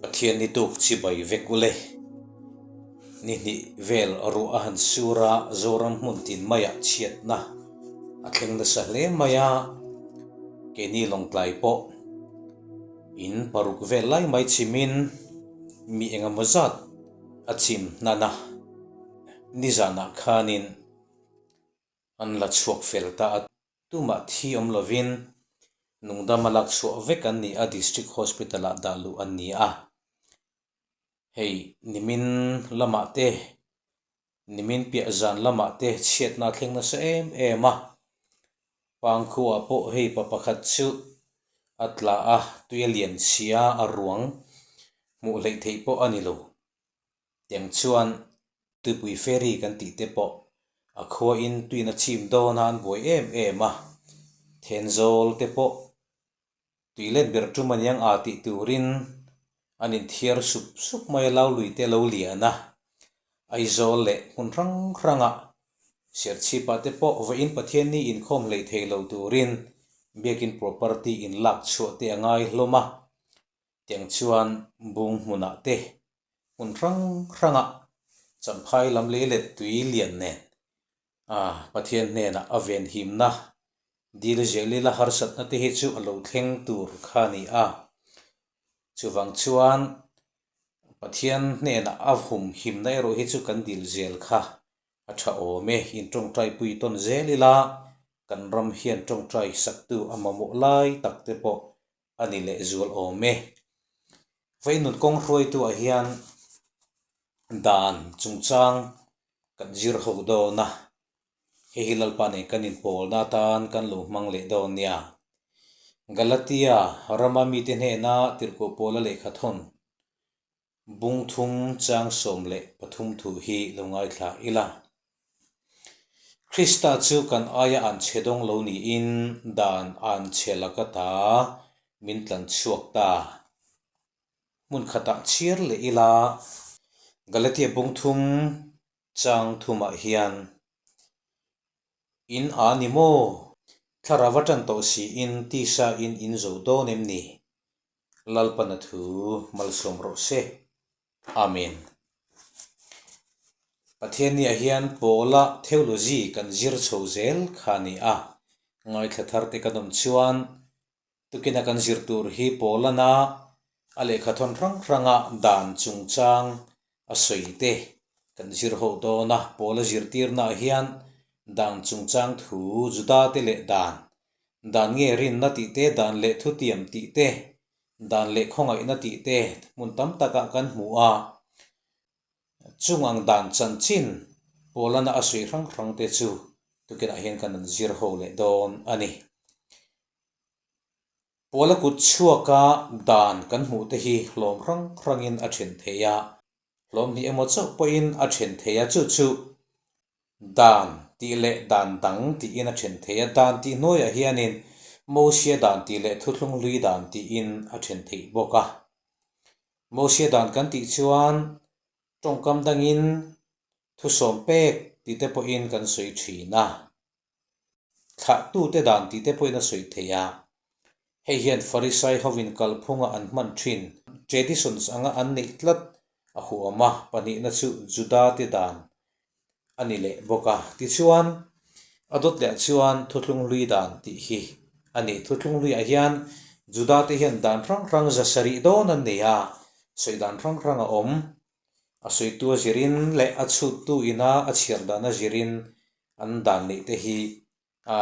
Pathian ni tuk chibai vek ule. Ni hnih vel ruah a han sur a, Zoram hmun tin maiah chhiatna a thleng nasa hle mai a, keini Lawngtlai pawh in paruk vel lai mai chimin mi engemaw zat a chim hnan a, nizanah khanin an la chhuak fel ta a. Tumah thi awm lovin nungdam a lak chhuah vek an ni a, District Hospital ah dah luh an ni a. Hei nimin lamah te, nimin piah zan lamah te chhiatna a thleng nasa em em a. Pangkhuah pawh hei pa pakhat chu a tla a, tui a lian chhia a ruang hmuh hleih theih pawh a ni lo. Tiang chuan tuipui ferry kan tih te pawh a khuain tuina chim dawn a an buai em em a, Thenzawl te pawh tui let ber tum aniang a tih turin an inthiar sup sup mai a, Laului te lo lian a, Aizawl leh hmun hrang hranga Serchhipah te pawh vawiin Pathianni inkhawm hlei thei lo turin biakin property inlak chhuah te a ngai hlawm a. Tiang chuan bung hmunah te hmun hrang hrangah Champhai lam lei let tui lian nen a Pathian hnenah a venhimna dil zelila harsatna te hi chu a lo thleng tur kha a ni a. Chuvang chuan Pathian hnenah a humhimna erawh hi chu kan dil zel kha a tha awm e. In tawngtai pui tawn zel ila kan ram hian tawngtai saktu a mamawh lai tak te pawh a ni leh zual awm e. Veinun kawng hruaituah hian dan chungchang kan zir ho dawn a, hei hi Lalpa nen kan inpawlna atan kan lo hmang leh dawn nia. Galatia rama mite hnena tirhkoh pawla lehkha thawn Bung thum chang 13 thu hi lo ngaithla ila. Krista chu kan aia an chhe dawng lo niin dan an chhe laka ta min tlan chhuak ta. Hmun khatah chhiar leh ila, Galatia bung thum chang thumah hian, In a ni maw? Thlarau a tan tawh siin tisa in in zo dawn em ni? Lalpana thu malsawm rawh se. Amen. Pathianniah hian Paula theology kan zir chho zel kha a ni a, ngaithla thar te kan awm chuan tukina kan zir tur hi Paulana a lehkhathawn hrang hranga dan chungchang a sawi te kan zir ho dawn a, Paula zirtirnaah hian dan chungchang thu Juda te leh dan Dan nge rinna tih te, dan leh thutiam tih te, dan leh khawngaihna tih te hmun tam takah kan hmu a. Chung ang dan chanchin Paulana a sawi hrang hrang te chu tukinah hian kan an zir ho leh dawn a ni. Paula kut chhuaka dan kan hmuh te hi hlawm hrang hrangin a then thei a, hlawm hnih emaw chauh pawhin a then thei a, chu chu Dan tih leh dan dang tiin a then thei a, dan tih hnuaiah hianin Mosia dan tih leh thuthlung hlui dan tiin a then theih bawk a. Mosia dan kan tih chuan tawngkam dangin thusawm pek tih te pawhin kan sawi thin a. Thlahtute dan tih te pawhin a sawi thei a. Hei hian Farisai hovin kalphunga an hman thin traditions anga an neih tlat a huam a, pahnihna chu Judate dan a ni leh bawk a. Tichuan, a dawt leh chuan Thuthlung Hlui dan tih hi a ni. Thuthlung Hluiah hian Judate hian dan hrang hrang za sarih dawn an nei a, sawi dan hrang hrang a awm. A sawitu a zirin leh a chhuttu ina a chhiar dan a zirin an dan neih te hi a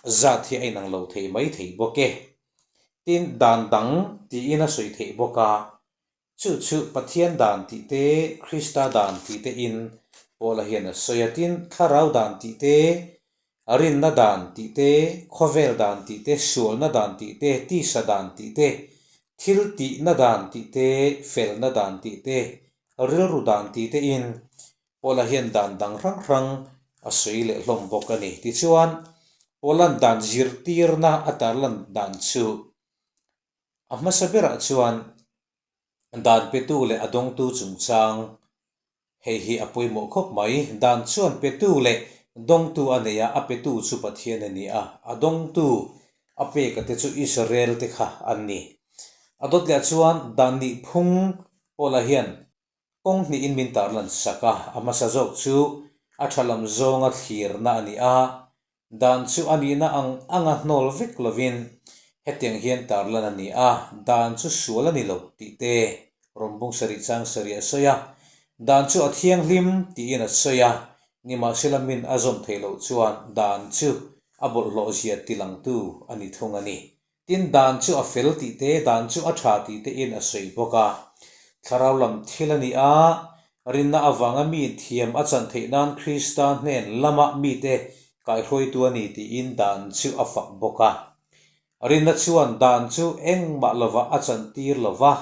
zat hi a inang lo thei mai thei bawk e. Tin, dan dang tiin a sawi theih bawk a, chu chu Pathian dan tih te, Krista dan tih te in Paula hian a sawi a. Tin, thlarau dan tih te, rinna dan tih te, khawvel dan tih te, sualna dan tih te, tisa dan tih te, thil tihna dan tih te, felna dan tih te, rilru dan tih te in Paula hian dan dang hrang hrang a sawi leh hlawm bawk a ni. Tichuan, Paula'n dan zirtirna a tarlan dan chu a hmasa berah chuan dan petu leh a dawngtu chungchang hei hi a pawimawh khawp mai. Dan chuan petu leh dawngtu a nei a, a petu chu Pathian a ni a, a dawngtu a peka te chu Israel te kha an ni. A dawt leh chuan dan nih phung Paula hian kawng hnihin min tarlan sak a, a hmasa zawk chu a tha lam zawnga thlirna a ni a, dan chu a nihna ang anga hnawl vek lovin hetiang hian tarlan a ni a, dan chu sual a ni lo tih te rawn bung sarih chang sarih a sawi a, dan chu a thianghlim tiin a sawi a, nimahsela min a zawm theih loh chuan dan chu a bawlhhlawh zia tilangtu a ni thung a ni. Tin, dan chu a fel tih te, dan chu a tha tih te in a sawi bawk a. Thlarau lam thil a ni a, rinna avanga mi inthiam a chan theih nan Krista hnen lama mite kaihruaitu a ni tiin dan chu a fak bawk a. Rinna chuan dan chu engmah lovah a chantir lo va.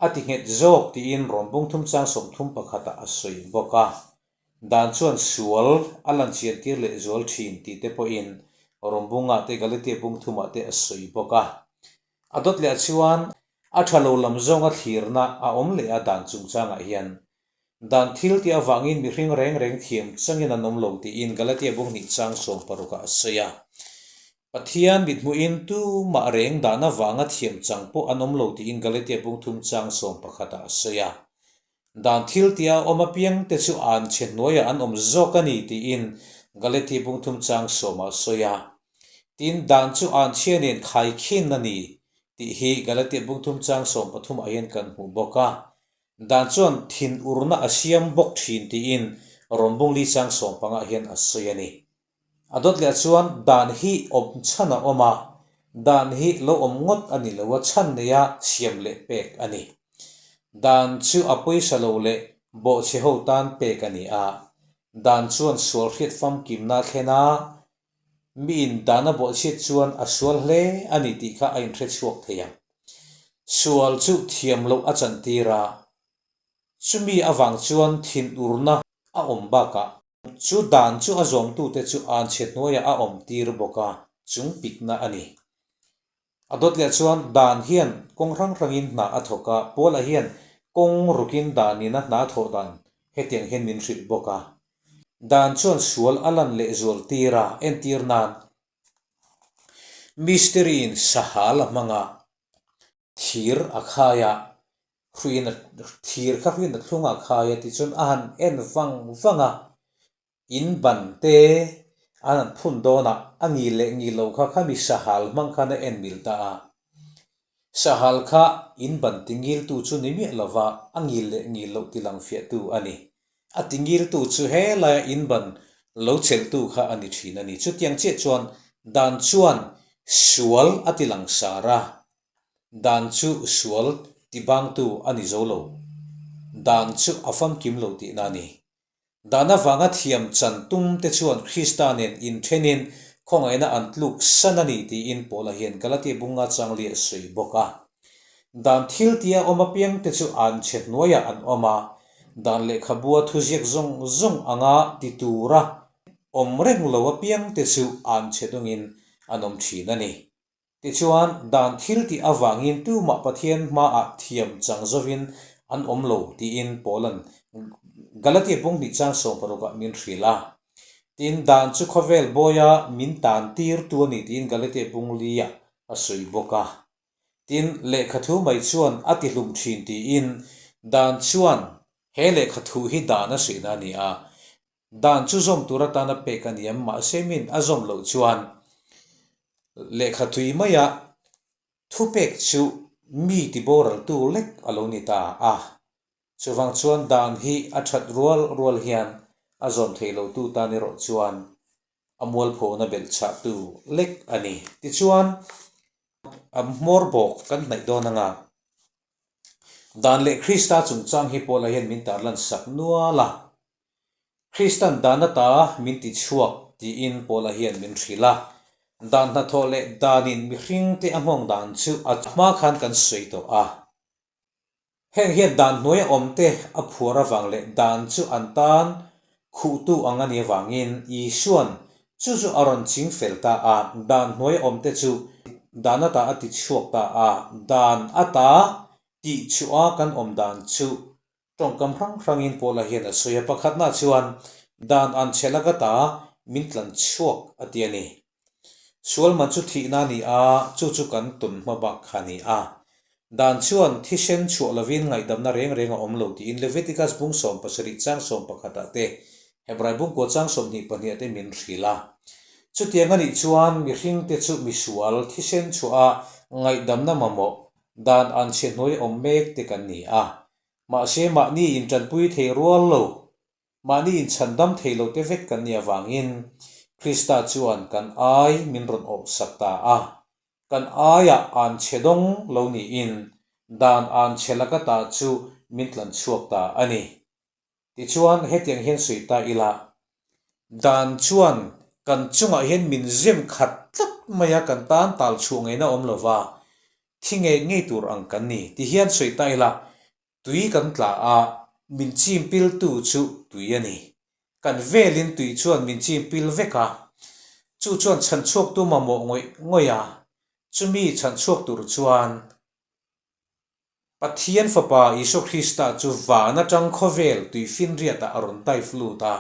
A ti nghet zawk tiin rawn bung thum chang 31 ah a sawi bawk a. Dan chuan sual a lan chian tir leh zual thin tih te pawhin rawn bungah te Galatia bung thumah te a sawi bawk a. A dawt leh chuan a tha lo lam zawnga thlirna a awm leh a dan chungchangah hian Dan thil tih avangin mihring reng reng thiam changin an awm lo tiin Galatia bung hnih chang 60 ah a sawi a. Pathian mithmuhin tumah reng dan avanga thiam chang pawh an awm lo tiin Galatia bung thum chang 11 ah a sawi a. Dan thil tih a awm apiang te chu an chhe hnuaiah an awm zawk a ni tiin Galatia bung thum chang 10 ah a sawi a. Tin, dan chu an chhia nen khaikhin a ni tih hi Galatia bung thum chang 13 ah hian kan hmuh bawk a. Dan chuan thinurna a siam bawk thin tiin rawn bung li chang 15 hian a sawi a ni. A dawt leh chuan dan hi awm chhan a awm a, dan hi lo awm ngawt a ni lo a, chhan neia siam leh pek a ni. Dan chu a pawisa lo leh bawhchhe ho tan pek a ni a, dan chuan sual hriat famkimna a thlen a, miin dan a bawhchhiat chuan a sual hle a ni tih kha a inhre chhuak thei ang. Sual chu thiam loh a chantir a, chumi avang chuan thinurna a awm bakah chu dan chu a zawmtute chu anchhe hnuaiah a awm tir bawk a, chung pikna a ni. A dawt leh chuan dan hian kawng hrang hrangin hna a thawk a, Paula hian kawng rukin danin a hna a thawh dan hetiang hian min hrilh bawk a. Dan chuan sual a lan leh zual tir a, entir nan Mistiri-in sahal a hmang a, thir a khai a, hruiin a thir kha hruiin a thlung a khai a tichuan a han en vang vang a, in ban te an han phun dawn a, a ngil leh ngil lo kha khami sahal hmang khan a en mil ta a. Sahal kha in ban ti ngiltu chu ni miah lova a ngil leh ngil loh ti lang fiahtu a ni. A ti ngiltu chu he laia in ban lo chelhtu kha a ni thin a ni. Chutiang chiah chuan dan chuan sual a ti lang sar a, dan chu sual ti bangtu a ni zo lo. Dan chu a famkim lo tihna a ni. Dan avanga thiam chan tum te chuan Krista nen inthenin khawngaihna an tluk san a ni tiin Paula hian Galatia bunga changli a sawi bawk a. Dan thil tia awm apiang te chu an chhe hnuaiah an awm a, dan lehkhabua thuziak zawng zawng anga ti tura awm reng lo apiang te chu an chhe dawngin an awm thin a ni. Tichuan, dan thil tih avangin tumah Pathian hmaah thiam chang zovin an awm lo tiin Paula'n Galatia bung hnih chang 16 ah min hrilh a. Tin, dan chu khawvel bawia min tan tirtu a ni tiin Galatia bung liah a sawi bawk a. Tin, lehkhathu mai chuan a tihlum thin tiin dan chuan he lehkhathu hi dan a sihna a ni a, Dan chu zawm tur atana pek a ni a, mahse min a zawm loh chuan lehkha tui maia thupek chu mi ti boraltu lek a lo ni ta a. Chuvang chuan dan hi a that rual rual hian a zawm thei lotu tan erawh chuan a mualphona belh chhahtu lek a ni. Tichuan, a hmawr bawk kan hnaih dawn anga dan leh Krista chungchang hi Paula hian min tarlan sak nual a. Kristan dan ata min ti chhuak tiin Paula hian min hrilh a. Dan hnathawh leh danin mihringte a nghawng dan chu a hma khan kan sawi tawh a. Heng hian dan hnuaia awmte a phuar avang leh dan chu an tan khuhtu ang a nih avangin Isua'n chu chu a rawn ching fel ta a, dan hnuaia awmte chu dan ata a ti chhuak ta a, dan ata tih chhuah a kan awm dan chu Tawngkam hrang hrangin Paula hian a sawi a, pakhatna chuan dan an chhe lak ata min tlan chhuak a ti a ni. Sual man chu thihna a ni a, chu chu kan tun hma bak kha a ni a. Dan chuan thisen chhuah lovin ngaihdamna reng reng a awm lo tiin Leviticus bung 17 chang 11 ah te, Hebrai bungkua chang 22 ah te min hrilh a. Chutiang a nih chuan mihringte chu misual thisen chhuah a ngaihdamna mamawh dan an chhe hnuai awm mek te kan ni a. Mahse mahni intanpui thei rual lo Mahni inchhandam thei lo te vek kan nih avangin Krista chuan kan ai min rawn awhsak ta a. Kan aiah an chhe dawng lo niin dan an chhe laka ta chu min tlan chhuak ta a ni. Tichuan hetiang hian sawi ta ila, dan chuan kan chungah hian min zem khat tlat mai a, kan tan tal chhuah ngaihna awm lova thi ngei ngei tur ang kan ni. Tihian sawi ta ila, Tui kan tla a, min chim piltu chu tui a ni. Kan velin tui chuan min chim pil vek a, chu chuan chhanchhuaktu mamawh ngawih ngawih a, chumi chhanchhuak tur chuan Pathian Fapa Isua Krista chu van atang khawvel tui finriatah a rawn dive lut a,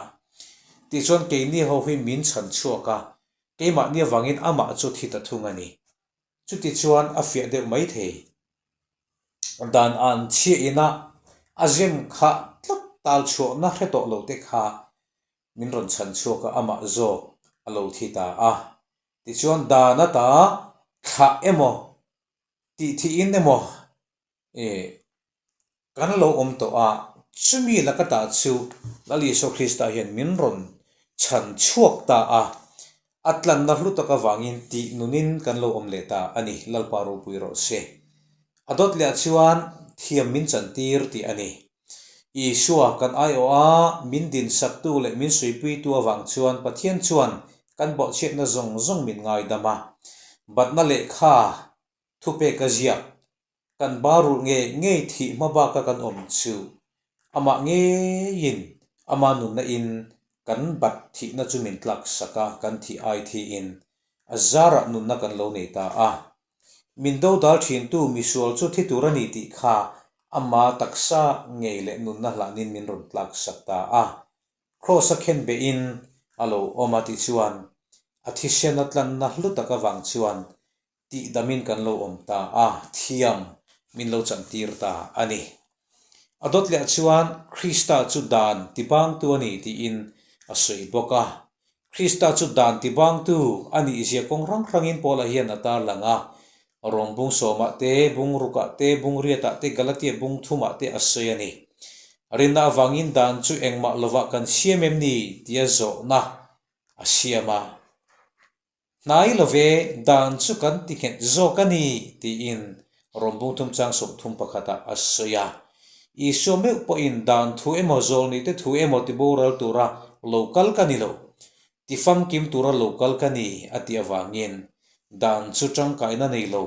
tichuan keini ho hi min chhanchhuak a, keimahni avangin amah chu thi ta thung a ni. Chutichuan a fiah deuh mai thei. Dan an chhiah ina a zem kha tlat tal chhuahna hre tawh lo te kha min rawn chhan chhuak a, amah zawk a lo thi ta a. Tichuan dan ata thlah emaw tih thihin emaw Ih, kan lo awm tawh a, chumi laka tah chu Lal Isua Krista hian min rawn chhan chhuak ta a, a tlanna hlu tak avangin tih nunin kan lo awm leh ta a ni, Lalpa ropui rawh se. A dawt leh ah chuan thiam min chantir tih a ni. Isua kan aiawh a, min dinsaktu leh min suipuitu avang chuan Pathian chuan kan bawhchhiatna zawng zawng min ngaidam a, batna lehkha thupek a ziak. Kan ba rulh ngei ngei thih hma baka kan awm chu amah ngeiin ama nunna in kan bat thihna chu min tlak sak a, kan thih ai thiin a zarah nunna kan lo nei ta a. Min dodal thintu misual chu thi tur a ni tih kha ama taksa ngei leh nunna hlanin min rawn tlak sak ta a. Kraws a khen behin a lo awm a tichuan a thisen a tlanna hlu tak avang chuan Tihdamin kan lo awm ta a, thiam min lo chantir ta a ni. A dawt leh chuan Krista chu dan tibangtu a ni tiin a sawi bawk a. Krista chu dan tibangtu a nihzia kawng hrang hrangin Paula hian a tarlang a. Rom bung sawmah te, bung rukah te, bung riatah te, Galatia bung thumah te a sawi a ni. Rinna avangin dan chu engmah lovah kan siam em ni tia zawhna a siam a. Hnai lo ve, dan chu kan ti nghet zawk a ni, tiin Rom bungthum chang 31 ah a sawi a. Isua meuh pawhin dan thu emaw zawlnihte thu emaw ti boral tura lo kal ka ni lo, ti famkim tura lo kal ka ni a tih avangin dan chu tangkaina nei lo,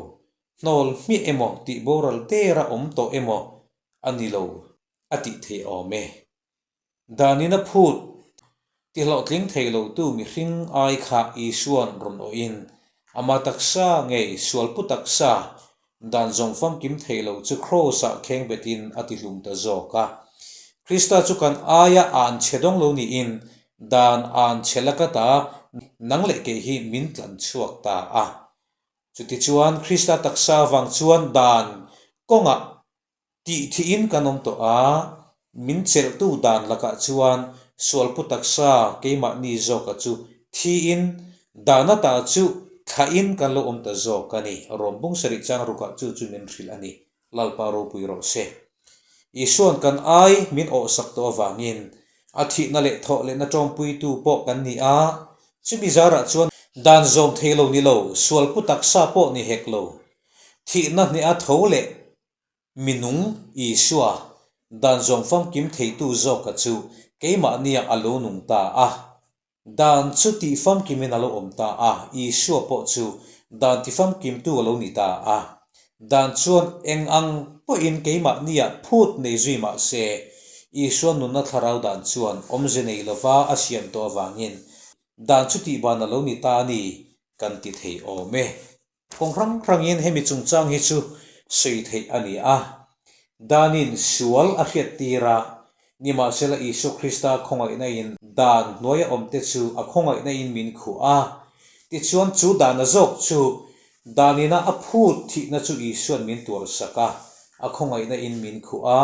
hnawl hmiah emaw tih boral dera awm tawh emaw a ni lo a tih theih awm e. Danin a phut ti hlawhtling thei lotu mihring ai kha Isua'n rawn awhin ama taksa ngei sualpu taksa dan zawng famkim thei lo chu Kraws-ah kheng betin a ti hlum ta zawk a. Krista chu kan aia an chhe dawng lo niin dan an chhe laka ta nang leh kei hi min tlan chhuak ta a. Chutichuan Krista taksa avang chuan dan kawngah Tih thihin kan awm tawh a, min chelhtu dan lakah chuan sualpu taksa keimahni zawka chu thiin dan ata chu thlahin kan lo awm ta zawk a ni. Rawm bung sarih chang rukah chu chu min hrilh a ni. Lalpa ropui rawh se. Isua'n kan ai min awhsak tawh avangin a thihna leh thawh lehna tawngpuitu pawh kan ni a, chumi zarah chuan dan zawm thei lo ni lo, sualpu taksa pawh ni hek lo, thihna hneha tho leh Minung Isua, dan zawng famkim theitu zawka chu keimahnia a lo nung ta a. Dan chu tih famkimin a lo awm ta a, Isua pawh chu dan tifamkimtu a lo ni ta a. Dan chuan eng ang pawhin keimahnia phut nei zui mah se, Isua nunna thlarau dan chuan awmze nei lova a siam tawh avangin dan chu tihban a lo ni ta a ni kan ti thei awm e. Kawng hrang hrangin hemi chungchang hi chu sawi theih a ni a. Danin sual a hriat tir a, nimahsela Isua Krista khawngaihna in dan hnuaia awmte chu a khawngaihna in min khuh a. Tichuan chu dana zawk chu Danina a phut thihna chu Isuan min tuarsak a, a khawngaihna in min khuh a,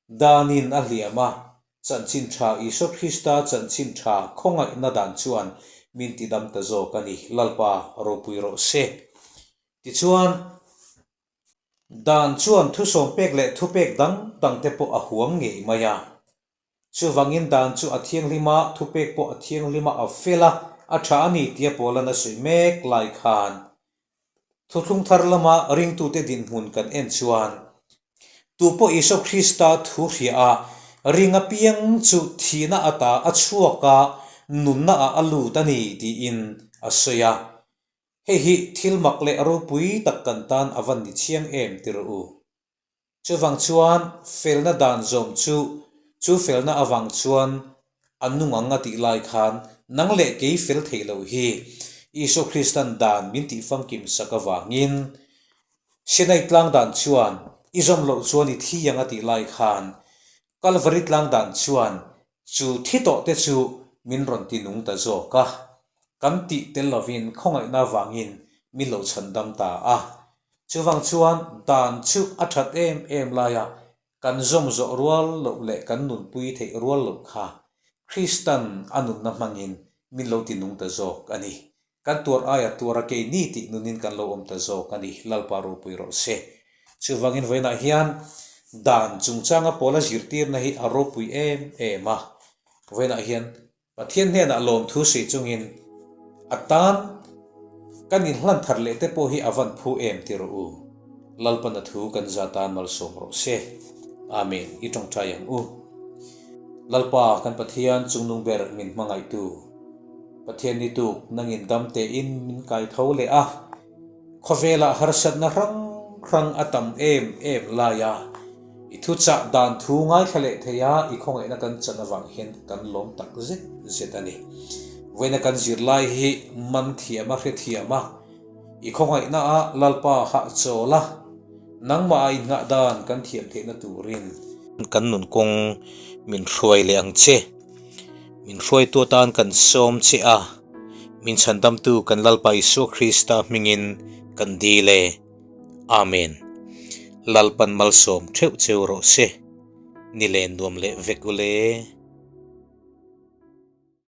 danin a hliam a, Chanchin Tha Isua Krista Chanchin Tha khawngaihna dan chuan min tidam ta zawk a ni, Lalpa ropui rawh se. Tichuan, dan chuan thusawm pek leh thupek dang dang te pawh a huam ngei mai a. Chuvangin dan chu a thianghlim a, thupek pawh a thianghlim a, a fel a, a tha a ni tia Paulan a sawi mek lai khan Thuthlung thar lama ringtute dinhmun kan en chuan tupawh Isua Krista thu hria a, ring apiang chu thihna ata a chhuak a, nunna ah a lut a ni tiin a sawi a. Hei hi thil mak leh ropui tak kan tan a van ni chiang em ti rawh u. Chuvang chuan felna dan zawm chu chu felna avang chuan a nung ang a tih lai khan nang leh kei fel theih loh hi Isua Kristan dan min tih famkim sak avangin Sinai tlang dan chuan i zawm loh chuan i thi ang a tih lai khan Kalvari tlang dan chuan chu thi tawh te chu min rawn ti nung ta zawk a, kan tih tel lovin khawngaihna avangin min lo chhandam ta a. Chuvang chuan dan chu a that em em laia kan zawm zawh rual loh leh kan nunpui theih rual loh kha Kristan a nunna hmangin min lo ti nung ta zawk a ni. Kan tuar aia tuara keini tih nunin kan lo awm ta zawk a ni, Lalpa ropui rawh se. Chuvangin vawiinah hian dan chungchanga pawla zirtirna hi a ropui em em a. Vawiinah hian Pathian hnenah lawmthu sawi chungin a tan kan inhlan thar leh te pawh hi a van phu em ti rawh u. Lalpana thu kan za tan malsawm rawh se. Amen. I tawngtai ang u. Lalpa kan Pathian chungnung ber min hmangaihtu. Pathian ni tuk nangin dam tein min kai tho leh a, khawvelah harsatna hrang hrang a tam em em lai a, i thuchah dan thu ngaithla leh thei a, i khawngaihna kan chan avang hian kan lawm tak zet zet a ni. Vawiina kan zirlai hi man thiam a, hrethiam a, i khawngaihna a Lalpa hahchawl a, nangmah a inngah dan kan thiam theihna turin kan nun kawng min hruai leh ang che. Min hruaitu atan kan sawm che a, min chhandamtu kan Lalpa Isua Krista hmingin kan dil e. Amen. Lalpan malsawm theuh cheu rawh se. Ni len nuam leh vek ule.